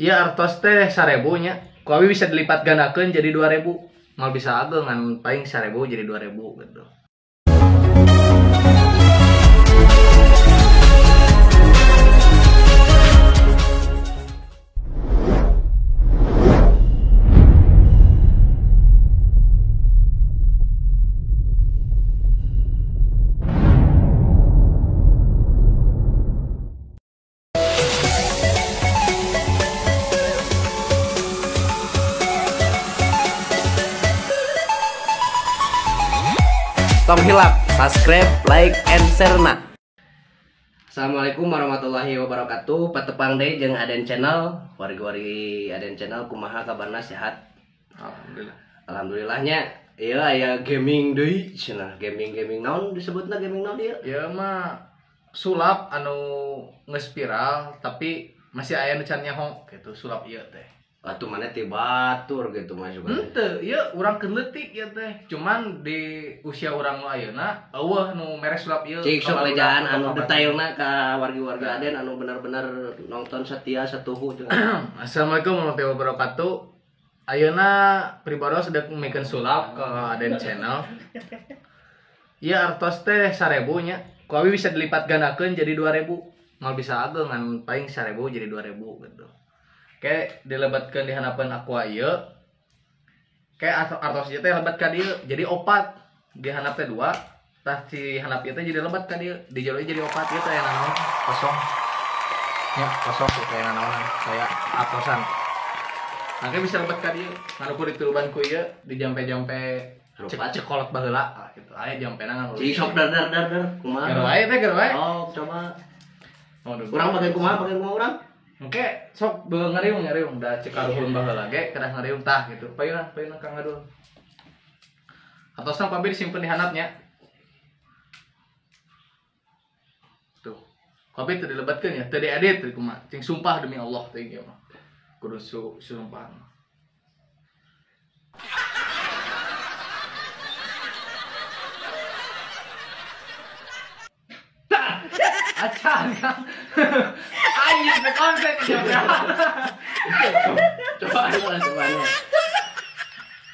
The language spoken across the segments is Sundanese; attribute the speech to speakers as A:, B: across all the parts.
A: Iya artos teh 1000 nya. Ku abi bisa dilipat gandakeun jadi 2000. Mal bisa ageng ngan paling 1000 jadi 2000 gitu.
B: Tong hilap, subscribe, like, and share na. Assalamualaikum warahmatullahi wabarakatuh. Patepang deui jeung Aden Channel. Wargi-wargi Aden Channel kumaha kabarna, sehat?
A: Alhamdulillah.
B: Alhamdulillahnya. Ieu aya gaming deui cenah. Gaming-gaming naon disebutna, gaming naon ieu?
A: Ieu mah sulap anu geus viral tapi masih aya nu can nyaho gitu sulap ieu teh.
B: Atuh mana ti batur gitu mah juga.
A: Henteu, ieu urang keur leutik ieu teh. Cuman di usia urang nu ayeuna eueuh nu mere sulap ieu.
B: Cik sok lejaan anu detailna ka wargi-wargi Aden anu bener-bener nonton setia satuhu jeung.
A: Assalamualaikum warahmatullahi wabarakatuh. Ayeuna pribados dek mikeun sulap ke Aden Channel. Ieu artos teh 1000 nya. Ku abi bisa dilipat gandakeun jadi 2000. Mal bisa ageng ngan paling 1000 jadi 2000 gitu. Kayak dilebatkan di hanapan aqua ieu. Kayak artos ieu teh lebat ka dieu jadi opat. Di hanap teh 2, tah si hanap ieu teh jadi lebat ka dieu. Di jero jadi opat ieu teh aya nanaon kosong. Nya kosong tuh kayak nanaonan, kayak artosan. Nah, kayak bisa lebat ka dieu. Ngarukur dituruban ku ieu di jampe-jampe cekolot baheula gitu. Aya jampena ngan.
B: Cik sok dar dar dar dar kumaha?
A: Keur wae teh keur wae.
B: Oh, coba. Urang bagian kumaha, bagian kumaha urang?
A: Oke, sok beuh ngariung ngariung da cek karuhun baheula ge kedah ngariung tah gitu. Payuna payuna Kang Adul. Atosna ku abi disimpen di hanapnya. Tuh. Ku abi teu dilebatkeun ya, teu diedit teu kumaha. Cing sumpah demi Allah teh ieu mah. Kudu sumpahan. Tah. Acan Kang. Anjir, konten ya.
B: Coba coba.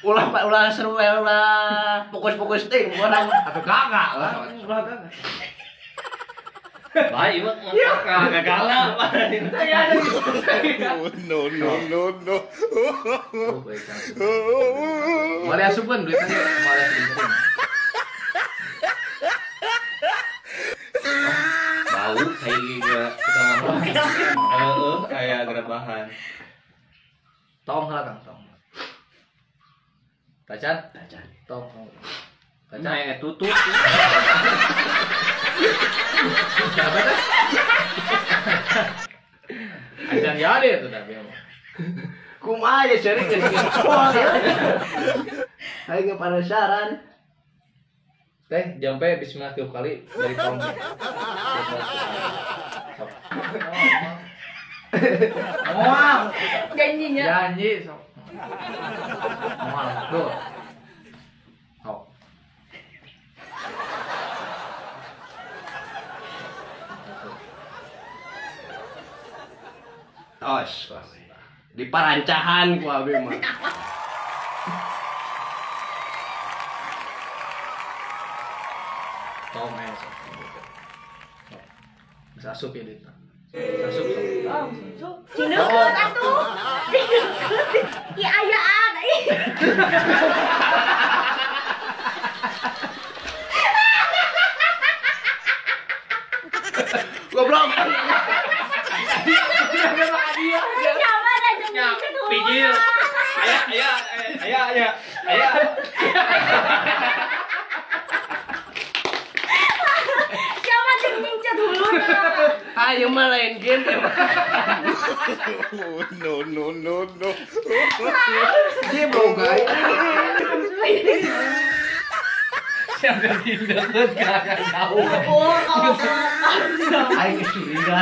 B: Ulah Pak, ulah seru ulah fokus-fokus teh urang
A: atuh kagak lah. Ulah kagak.
C: Bae mah kagak kalah.
D: No no no no.
A: Mari asupkeun duitnya, mari asupkeun.
C: Bau kayak kita ngomong. Heeh, kayak gerabahan.
A: Tong lah Kang, tong. Tacan?
B: Tacan.
A: Tong. Tacan.
C: Nah, tutup.
A: Apa teh? Acan ya deh tuh tapi mah.
B: Kumaha ya sering geus soal ya. Aing penasaran.
A: Teh jampe bismillah tiap kali dari tong. Moal.
E: Janjinya.
A: Janji sok. Moal tuh. Sok.
B: Tos, di parancahan ku abi mah.
A: Tong aja sok. Bisa asup ya duitna. Bisa asup sok.
E: Oh, cinekeut atuh. Cinekeut. Ieu ayaan.
B: Goblok.
C: Pijil. Aya aya aya aya aya.
B: Ayo mah lain game ya.
D: No no no no.
B: Dia boga.
A: Siapa tindakan kagak tahu.
E: Oh,
B: aing curiga.